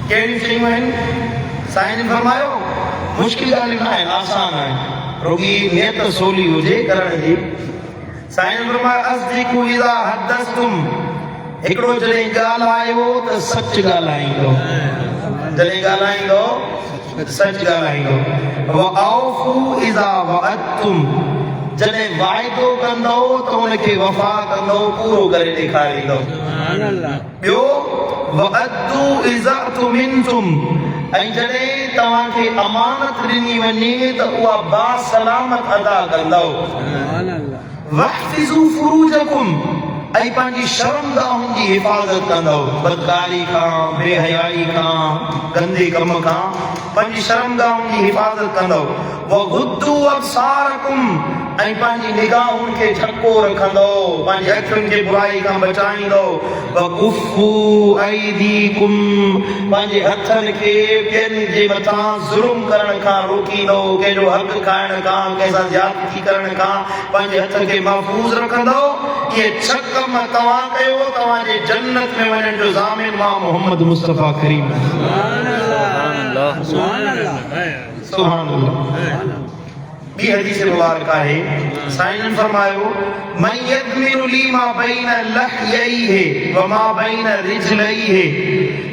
ڪهڙيون شيون آهن؟ سائين جن فرمايو، مشڪل ڳالهيون نه آهن، آسان آهن، رڳي نيت سولي هجي ڪرڻ جي. سائين جن فرمايو، اصدقوا اذا حدثتم، هڪڙو جڏهن ڳالهايو ته سچ ڳالهائيندو، جڏهن ڳالهائيندو ته سچ ڳالهائيندو، واوفوا اذا وعدتم، جڏهن واعدو ڪندؤ ته ان کي وفا ڪندؤ، پورو ڪري ڏيکاريندؤ. ٻيو، وَأَدُّوا اِذَا اؤتمنتم، ۽ جڏهن توهان کي امانت ڏني وڃي ته اها باسلامت ادا ڪندؤ. وَاحْفِظُوا فُرُوجَڪُم، ۽ پنهنجي شرمگاهن جي حفاظت ڪندؤ، بدڪاري کان، بي حيائي کان، گندي ڪم کان پنهنجي شرمگاهن جي حفاظت ڪندؤ. وغضوا ابصارڪم ۽ پنهنجي نگاهن کي جهڪو رکندؤ، پنهنجي اکين کي برائي کان بچائيندؤ، وڪفوا ايديڪم پنهنجي هٿن کي ٻين جي مٿان ظلم ڪرڻ کان روڪيندؤ، ڪنهن جو حق کائڻ کان، ڪنهن سان زيادتي ڪرڻ کان پنهنجي هٿ کي محفوظ رکندؤ، اهي ڇهه ڪم توهان ڪيو، توهان جي جنت ۾ وڃڻ جو ضامن مان محمد مصطفيٰ ڪريم آهيان. سبحان الله ٻي حديث مبارڪ آهي سائين جن فرمايو من يضمن لي ما بين لحييه وما بين رجليه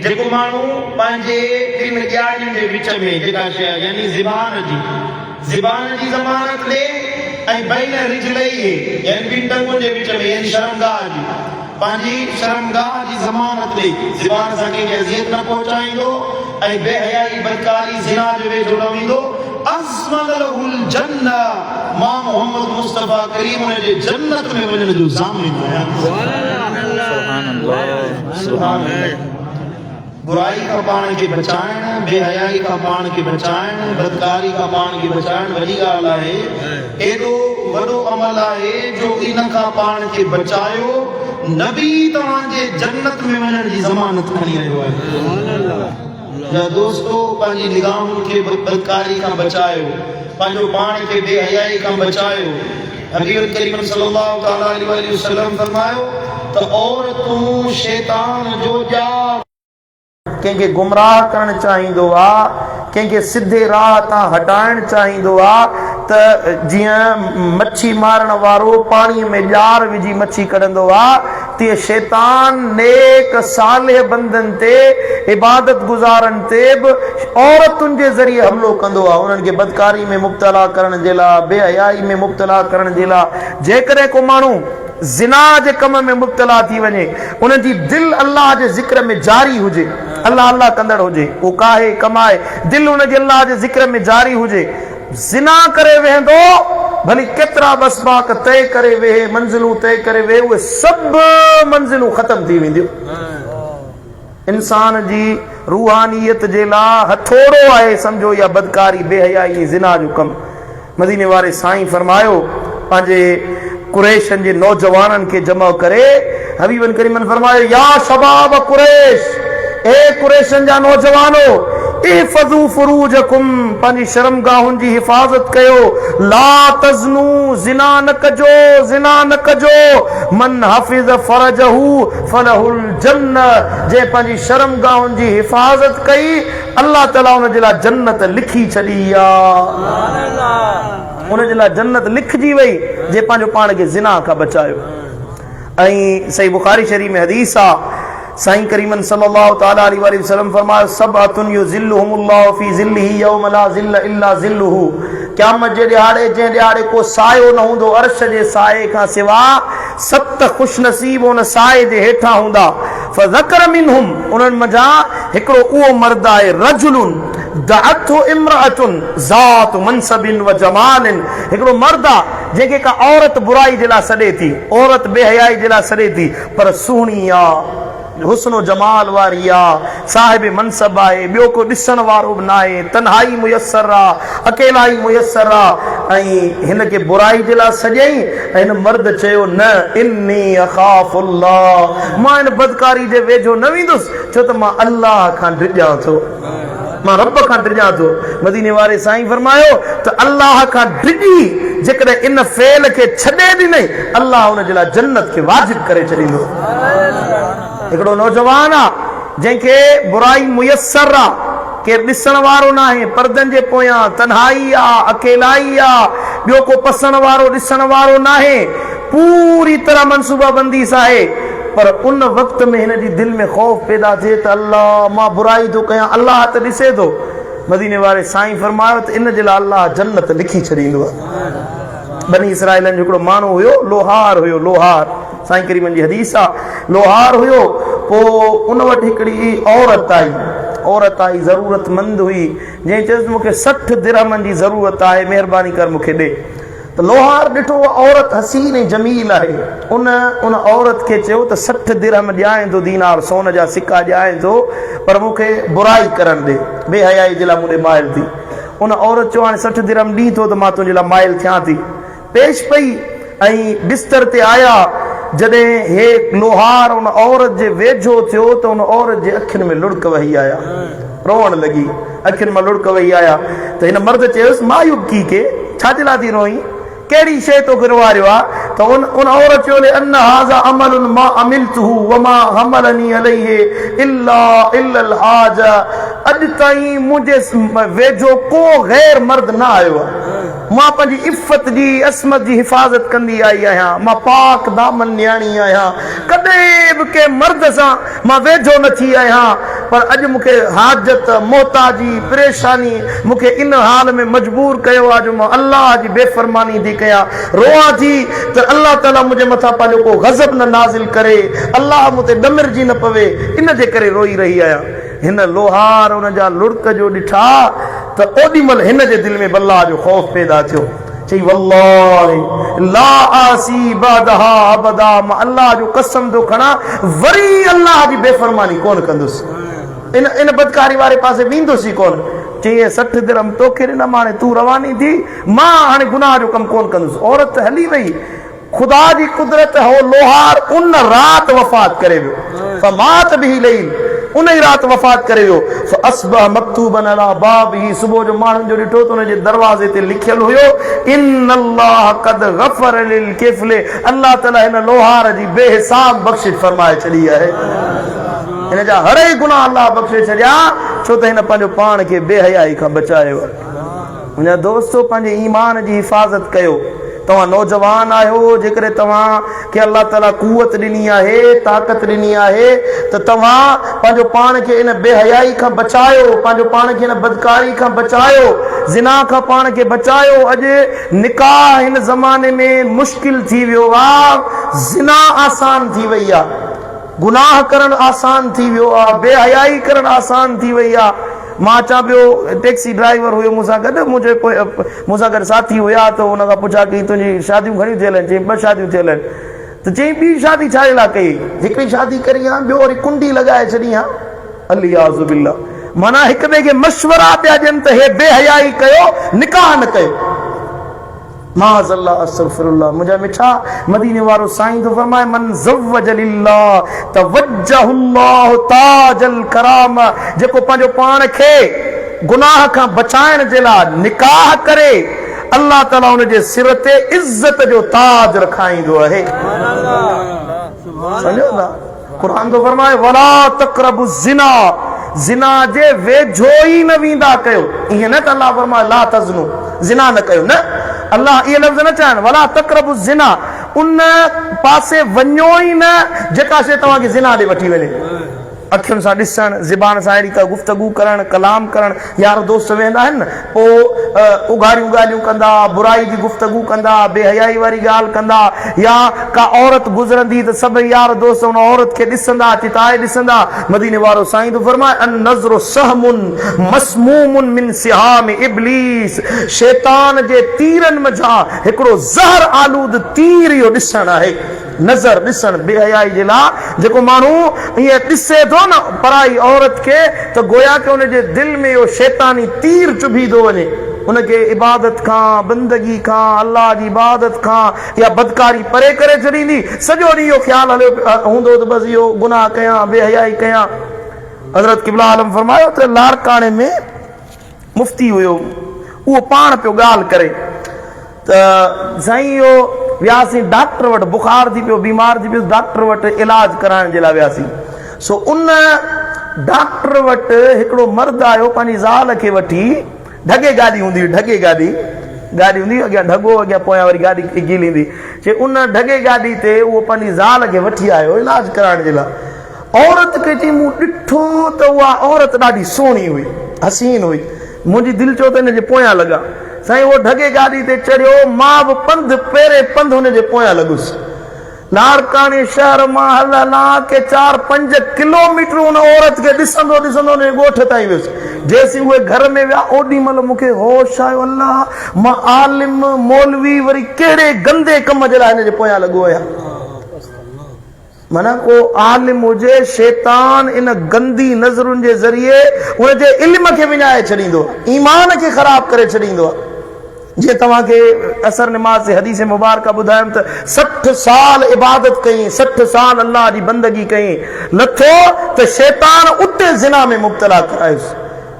جيڪو ماڻهو پنهنجي ٻن ڄاڙين جي وچ ۾ جيڪا شيء آهي يعني زبان جي زبان جي ضمانت ڏي ۽ بين رجليه يعني ٻن ٽنگن جي وچ ۾ يعني شرمگاهه جي پنهنجي شرمگاهه جي ضمانت ڏئي، زبان سان ڪنهن کي اذيت نه پهچائيندو ۽ بي حيائي، بدڪاري، زنا جي ويجهو نه ويندو، اضمن له الجنة، مان محمد مصطفيٰ ڪريم ان جي جنت ۾ وڃڻ جو ضامن آهيان. سبحان الله سبحان الله. برائي کان پاڻ کي بچائڻ، بي حيائي کان پاڻ کي بچائڻ، بدڪاري کان پاڻ کي بچائڻ وڏي ڳالهه آهي. ايڏو وڏو عمل آهي جو ان کان پاڻ کي بچايو، نبي توهان جي جنت ۾ وڃڻ جي ضمانت کڻي رهيو آهي. يا دوستو پنهنجي نگاهن کي بدڪاري کان بچايو، پنهنجو پاڻ کي بي حيائي کان بچايو. حبيب ڪريم صلي الله تعالٰي عليه واٰله وسلم فرمايو ته عورتون شيطان جو ڄار. ڪنهن کي گمراهه ڪرڻ چاهيندو آ، ڪنهن کي سڌي راهه تان هٽائڻ چاهيندو آ ته جيئن مڇي مارڻ وارو پاڻي ۾ ڄار وجهي مڇي ڪڍندو آ، تيئن شيطان نيڪ صالح بندن تي، عبادت گذارن تي به عورتن جي ذريعي حملو ڪندو آهي، انهن کي بدڪاري ۾ مبتلا ڪرڻ جي لاء، بي حيائي ۾ مبتلا ڪرڻ جي لاء. جيڪڏهن ڪو ماڻهو زنا جي ڪم ۾ مبتلا ٿي وڃي، ان جي دل الله جي ذڪر ۾ جاري هجي، الله الله ڪندڙ هجي، اهو ڪاهي ڪمائي، دل ان جي الله جي ذڪر ۾ جاري هجي، زنا ڪري ويهندو، ڀلي ڪيترا به اسباق طئي ڪري ويهي، منزلون طئي ڪري ويهي، اهي سڀ منزلون ختم ٿي وينديون. انسان جي روحانيت جي لاء هٿوڙو آهي سمجهو اها بدڪاري، بي حيائي ۽ زنا جو ڪم. مديني واري سائين فرمايو، پنهنجي قريشن جي نوجوانن کي جمع ڪري حبيبن ڪريمن فرمايو، يا شباب قريش، اي قريشن جا نوجوانو، احفظوا فروجڪم، پنهنجي شرمگاهن جي حفاظت ڪيو، لا تزنوا، زنا نه ڪجو، زنا نه ڪجو، من حفظ فرجه فله الجنه، جنهن پنهنجي شرمگاهن جي حفاظت ڪئي، الله تعالي ان جي لاء جنت لکي ڇڏي آ. ان جي لاء جنت لکجي وئي جنهن پنهنجو پاڻ کي زنا کان بچايو. ۽ صحيح بخاري شريف ۾ حديث آ سائين ڪريمن صلي الله تعالي عليه واٰله وسلم فرمايو سبعة يظلهم الله في ظله يوم لا ظل الا ظله قيامت جي ڏهاڙي جنهن ڏهاڙي ڪو سايو نه هوندو عرش جي سائي کان سوا ست خوش نصيب ان سائي جي هيٺان هوندا فذڪر منهم انهن منجهان هڪڙو اهو مرد آهي رجل دعته امرأة ذات منصب وجمال هڪڙو مرد آ جنهن کي ڪا عورت برائي جي لاء سڏي ٿي، عورت بي حيائي جي لاء سڏي ٿي، پر سهڻي آ، حسن و جمال واري آ، صاحب منصب آهي، ٻيو ڪو ڏسڻ وارو به ناهي، تنهائي ميسر آ، اڪيلائي ميسر آ ۽ هن کي برائي جي لاء سڏيائين ۽ هن مرد چيو نه اني اخاف الله مان هن بدڪاري جي ويجهو نه ويندس ڇو ته مان الله کان ڊڄان ٿو. مان رب کان ڊڄان ٿو. مديني واري سائين فرمايو ته الله کان ڊڄي جيڪڏهن ان فعل کي ڇڏي ڏنئي الله ان جي لاء جنت کي واجب ڪري ڇڏيندو. هڪڙو نوجوان آ. جنهن کي برائي ميسر آ، ڪير ڏسڻ وارو ناهي، پردن جي پويان تنهائي آ، اڪيلائي آ، ٻيو ڪو پسڻ وارو ڏسڻ وارو ناهي، پوري طرح منصوبه بندي سان آهي، پر ان وقت ۾ هن جي دل ۾ خوف پيدا ٿئي ته الله مان برائي ٿو ڪيان، الله ته ڏسي ٿو. مديني واري سائين فرمايو ته ان جي لاء الله جنت لکي ڇڏيندو آهي. بني اسرائيلن جو هڪڙو ماڻهو هيو، لوهار هيو، لوهار، سائين ڪريمن جي حديث آ، لوهار هيو، پوء ان وٽ هڪڙي عورت آئي، عورت آئي ضرورت مند هئي، جنهن چيس مون کي 60 درهمن جي ضرورت آهي، مهرباني ڪر مون کي ڏي. ته لوهار ڏٺو اها عورت حسين ۽ جميل آهي، ان ان عورت کي چيو ته 60 درهم ڏيانء ٿو، دينار، سون جا سڪا ڏيانء ٿو، پر مون کي برائي ڪرڻ ڏي، بي حيائي جي لاء مون ڏي مائل ٿي. ان عورت چيو هاڻي 60 درهم ڏين ٿو ته مان تنهنجي لاء مائل ٿيان ٿي. پيش پئي ۽ بستر تي آيا. جڏهن هي لوهار ان عورت جي ويجهو ٿيو ته ان عورت جي اکين ۾ لڙڪ وهي آيا. روئڻ لڳي. اکين مان لڙڪ وهي آيا ته هن مرد چيس ما يبڪي ڪي ڇا جي لاء ٿي روئين؟ ڪهڙي شيء توکي روئاريو آهي؟ ته ان ان عورت چيو لأن هذا عمل ما عملته وما حملني عليه الا الا الحاجه اڄ تائين منهنجي ويجهو ڪو غير مرد نه آيو آهي. مان پنهنجي عفت جي، عصمت جي حفاظت ڪندي آئي آهيان. مان پاڪ دامن نياڻي آهيان. ڪڏهن به ڪنهن مرد سان مان ويجهو نه ٿي آهيان، پر اڄ مون کي حاجت، محتاجي، پريشاني مون کي ان حال ۾ مجبور ڪيو آهي جو مان الله جي بي فرماني ٿي ڪيان. روئان ٿي ته الله تعاليٰ منهنجي مٿان پنهنجو ڪو غضب نه نازل ڪري، الله مون تي ڏمرجي نه پوي، ان جي ڪري روئي رهي آهيان. هن لوهار ان جا لڙڪ جو ڏٺا ته اوڏي مهل هن جي دل ۾ به الله جو خوف پيدا ٿيو. چئي والله لا اعصي بعدها ابدا مان الله جو قسم ٿو کڻان وري الله جي بي فرماني ڪونه ڪندس. ان ان بدڪاري واري پاسي ويندس ئي ڪونه. چئي اهي 60 درهم توکي ڏنم هاڻي تون رواني ٿي مان هاڻي گناهه جو ڪم ڪونه ڪندس. عورت هلي وئي. خدا جي قدرت هو لوهار ان رات وفات ڪري ويو فمات به ليل ان ئي رات وفات ڪري ويو فاصبح مڪتوبا علي بابه صبح جو ماڻهن جو ڏٺو ته ان جي دروازي تي لکيل هيو ان الله قد غفر للڪفل الله تعالي هن لوهار جي بي حساب بخشش فرمائي ڇڏي آهي هن جا هڙئي گناهه الله بخشي ڇڏيا ڇو ته هن پنهنجو پاڻ کي بي حيائي کان بچايو آهي. منهنجا دوستو پنهنجي ايمان جي حفاظت ڪيو. توهان نوجوان آهيو جيڪڏهن توهان کي الله تعالي قوت ڏني آهي، طاقت ڏني آهي ته توهان پنهنجو پاڻ کي ان بي حيائي کان بچايو، پنهنجو پاڻ کي ان بدڪاري کان بچايو، زنا کان پاڻ کي بچايو. اڄ نڪاح هن زماني ۾ مشڪل ٿي ويو آ، زنا آسان ٿي وئي آ، گناهه ڪرڻ آسان ٿي ويو آ، بي حيائي ڪرڻ آسان ٿي وئي آ. مان اچان پيو، ٽيڪسي ڊرائيور هيو مون سان گڏ، مون چيو پوء مون سان گڏ ساٿي هيا ته ان کان پڇا ڪئي تنهنجي شاديون گهڻيون ٿيل آهن؟ چيائين ٻه شاديون ٿيل آهن. ته چيائين ٻي شادي ڇا جي لاء ڪئي؟ هڪڙي شادي ڪرين ها ٻيو وري ڪنڊي لڳائي ڇڏين ها. العياذ بالله معنيٰ هڪ ٻئي کي مشورا پيا ڏين ته هي بي حيائي ڪيو نڪاح نه ڪيو. معاذ الله استغفر الله منهنجا مٺا مديني وارو سائين ٿو فرمائي من زوج لله توجه الله تاج الڪرام جيڪو پنهنجو پاڻ کي گناهه کان بچائڻ جي لاء نڪاح ڪري الله تعالي ان جي سر تي عزت جو تاج رکائيندو آهي. سمجهو ٿا قرآن ٿو فرمائي ولا تقربوا الزنا زنا جي ويجهو ئي نه ويندا ڪيو ائين نه ته الله فرمائي لا تزنو زنا نه ڪيو نه الله اهي لفظ نه چيا آهن ولا تقربوا الزنا ان پاسي وڃو ئي نه جيڪا شيء توهان کي زنا ڏي وٺي وڃي اکين سان ڏسڻ، زبان سان اهڙي ڪا گفتگو ڪرڻ، ڪلام ڪرڻ، يار دوست ويهندا آهن نه، پوء اگهاڙيون ڳالهيون ڪندا، برائي جي گفتگو ڪندا، بي حيائي واري ڳالهه ڪندا يا ڪا عورت گذرندي ته سڀئي يار دوست ان عورت کي ڏسندا، چتائي ڏسندا. مديني وارو سائين ٿو فرمائي، النظر سهم مسموم من سهام ابليس، شيطان جي تيرن منجهان هڪڙو زهر آلود تير اهو ڏسڻ آهي. نظر ڏسڻ بي حيائي جي لاء جيڪو ماڻهو ائين ڏسي ٿو نه پرائي عورت کي ته گويا ڪه ان جي دل ۾ اهو شيطاني تير چڀي ٿو وڃي ان کي عبادت کان بندگي کان الله جي عبادت کان اها بدڪاري پري ڪري ڇڏيندي سڄو ڏينهن اهو خيال هليو هوندو ته بس اهو گناهه ڪيان بي حيائي ڪيان حضرت قبله عالم فرمايو ته لاڙڪاڻي ۾ مفتي هيو اهو پاڻ پيو ڳالهه ڪري ته سائين اهو وياسين ڊاڪٽر وٽ بخار ٿي پيو بيمار ٿي پيس ڊاڪٽر وٽ علاج ڪرائڻ جي لاء وياسين سو ان ڊاڪٽر وٽ هڪڙو مرد آيو پنهنجي زال کي وٺي، ڍڳي گاڏي هوندي هئي، ڍڳي گاڏي، گاڏي هوندي هئي، اڳيان ڍڳو اڳيان پويان وري گاڏي گهليندي. چي ان ڍڳي گاڏي تي اهو پنهنجي زال کي وٺي آيو علاج ڪرائڻ جي لاء. عورت کي چي مون ڏٺو ته اها عورت ڏاڍي سهڻي هئي، حسين هئي. منهنجي دل چيو ته ان جي پويان لڳان. سائين اهو ڍڳي گاڏي تي چڙهيو، مان به پنڌ پيري پنڌ هن جي پويان لڳس. لاڙڪاڻي شهر مان هل هلان ڪي چار پنج ڪلو ميٽر ان عورت کي ڏسندو ڏسندو ان جي ڳوٺ تائين ويس. جيسين اهي گهر ۾ ويا اوڏي مهل مون کي هوش آيو الله مان عالم، مولوي وري ڪهڙي گندي ڪم جي لاء هن جي پويان لڳو آهيان. معنيٰ ڪو عالم هجي شيطان ان گندي نظرن جي ذريعي ان جي علم کي وڃائي ڇڏيندو آهي، ايمان کي خراب ڪري ڇڏيندو آهي. جيئن توهان کي عصر نماز تي حديث مبارڪه ٻڌايم ته 60 سال عبادت ڪئين، 60 سال الله جي بندگي ڪئين، لٿو ته شيطان اتي زنا ۾ مبتلا ڪرايس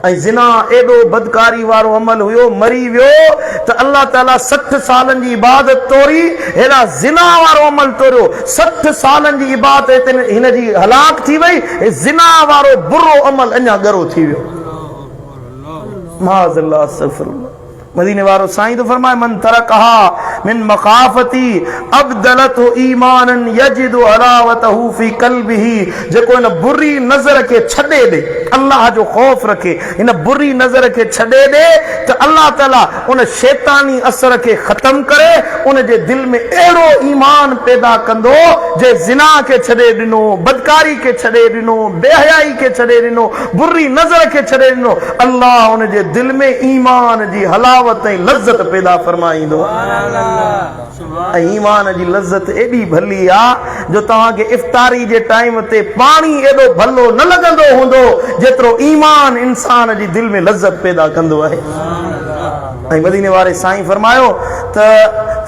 ۽ زنا ايڏو بدڪاري وارو عمل هيو، مري ويو ته الله تعالي 60 سالن جي عبادت توري، هيڏا زنا وارو عمل توريو، 60 سالن جي عبادت هن جي هلاڪ ٿي وئي، هي زنا وارو برو عمل اڃا ڳرو ٿي ويو. معاذ الله استغفر الله. مديني وارو سائين ٿو فرمائي من ترڪها من مخافتي ابدلته ايمانا يجد حلاوته في قلبه جيڪو هن بري نظر کي ڇڏي ڏي الله جو خوف رکي هن بري نظر کي ڇڏي ڏي ته الله تعالي ان شيطاني اثر کي ختم ڪري ان جي دل ۾ اهڙو ايمان پيدا ڪندو جنهن زنا کي ڇڏي ڏنو بدڪاري کي ڇڏي ڏنو بي حيائي کي ڇڏي ڏنو بري نظر کي ڇڏي ڏنو، الله ان جي دل ۾ ايمان جي حلاوت ۽ لذت پيدا فرمائيندو ۽ ايمان جي لذت ايڏي ڀلي آ جو توهان کي افطاري جي ٽائيم تي پاڻي ايڏو ڀلو نه لڳندو هوندو جيترو ايمان انسان جي دل ۾ لذت پيدا ڪندو آهي. ۽ مديني واري سائين فرمايو ته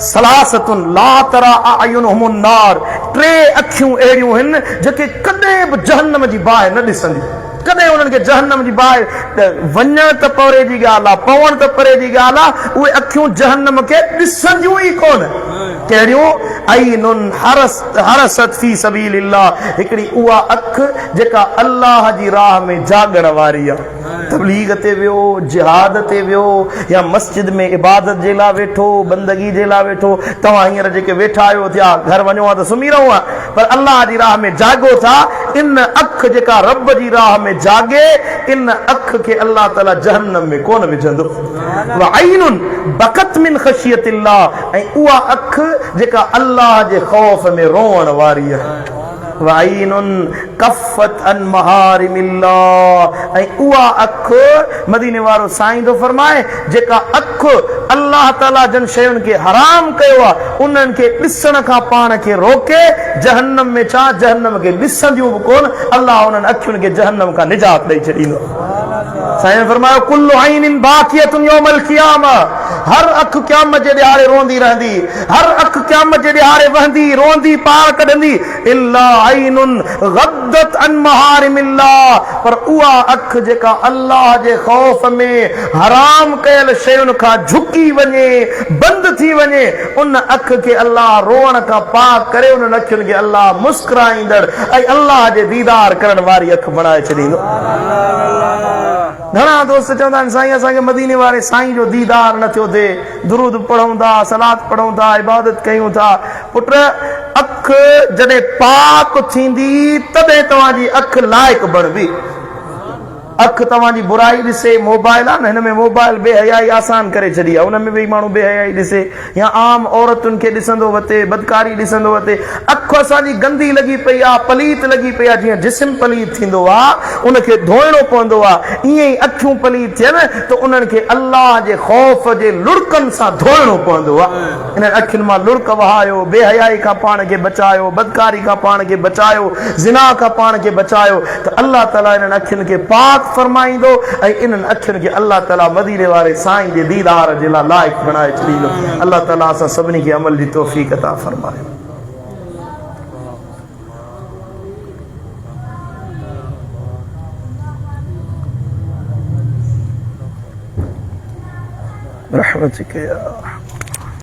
ثلاثة لا تري اعينهم النار ٽي اکيون اهڙيون هن جيڪي ڪڏهن به جهنم جي باهه نه ڏسنديون، ڪڏهن انهن کي جهنم جي باهه وڃڻ ته پري جي ڳالهه آهي، پوڻ ته پري جي ڳالهه آهي، اهي اکيون جهنم کي ڏسنديون ئي ڪونه. ڪهڙيون؟ عين حرست في سبيل الله هڪڙي اها اک جيڪا الله جي راهه ۾ جاڳڻ واري آهي. تبليغ تي ويو، جهاد تي ويو يا مسجد ۾ عبادت جي لاء ويٺو، بندگي جي لاء ويٺو، توهان هينئر جيڪي ويٺا آهيو ٿيا گهر وڃو ها ته سمهي رهو ها، پر الله جي راهه ۾ جاڳو ٿا، ان اک جيڪا رب جي راهه ۾ جاڳي، ان اک کي الله تعاليٰ جهنم ۾ ڪونه وجهندو. وعين بڪت من خشية الله ۽ اها اک جيڪا الله جي خوف ۾ روئڻ واري آهي. وعين ڪفت عن محارم الله ۽ اها اک مديني وارو سائين ٿو فرمائي جيڪا اک الله تعالي جن شين کي حرام ڪيو آهي انهن کي ڏسڻ کان پاڻ کي روڪي جهنم ۾ ڇا جهنم کي ڏسنديون به ڪونه الله انهن اکين کي جهنم کان نجات ڏئي ڇڏيندو. سائين فرمايو ڪل عين باڪية يوم القيامة هر اک قيامت جي ڏهاڙي روئندي رهندي هر اک قيامت جي ڏهاڙي وهندي روئندي پار ڪڍندي الا عين غضت عن محارم الله پر اها اک جيڪا الله جي خوف ۾ حرام ڪيل شين کان جهڪي وڃي بند ٿي وڃي ان اک کي الله روئڻ کان پاڪ ڪري انهن اکين کي الله مسڪرائيندڙ ۽ الله جي ديدار ڪرڻ واري اک بڻائي ڇڏيندو. گهڻا دوست چوندا آهن سائين اسان کي مديني واري سائين جو ديدار نه ٿيو ٿئي، درود پڙهون ٿا، صلات پڙهون ٿا، عبادت ڪيون ٿا، پٽ اک جڏهن پاڪ ٿيندي تڏهن توهان جي اک لائق بڻبي. اک توهان جي برائي ڏسي، موبائل آهي نه هن ۾ موبائل بي حيائي آسان ڪري ڇڏي آهي ان ۾ ويهي ماڻهو بي حيائي ڏسي يا عام عورتن کي ڏسندو وتي، بدڪاري ڏسندو وتي، اک اسان جي گندي لڳي پئي آ، پليت لڳي پئي آ، جيئن جسم پليت ٿيندو آ، ان کي ڌوئڻو پوندو آ، ائين ئي اکيون پليت ٿين ته انهن کي الله جي خوف جي لڙڪن سان ڌوئڻو پوندو آ. انهن اکين مان لڙڪ وهايو، بي حيائي کان پاڻ کي بچايو، بدڪاري کان پاڻ کي بچايو، زنا کان پاڻ کي بچايو ته الله تعاليٰ انهن اکين کي پاڪ فرمائيندو ۽ انهن اکين کي الله تعاليٰ مديني واري سائين جي ديدار جي لاء لائق بڻائي ڇڏيندو. الله تعاليٰ اسان سڀني کي عمل جي توفيق عطا فرمائي. برحمتك يا ارحم.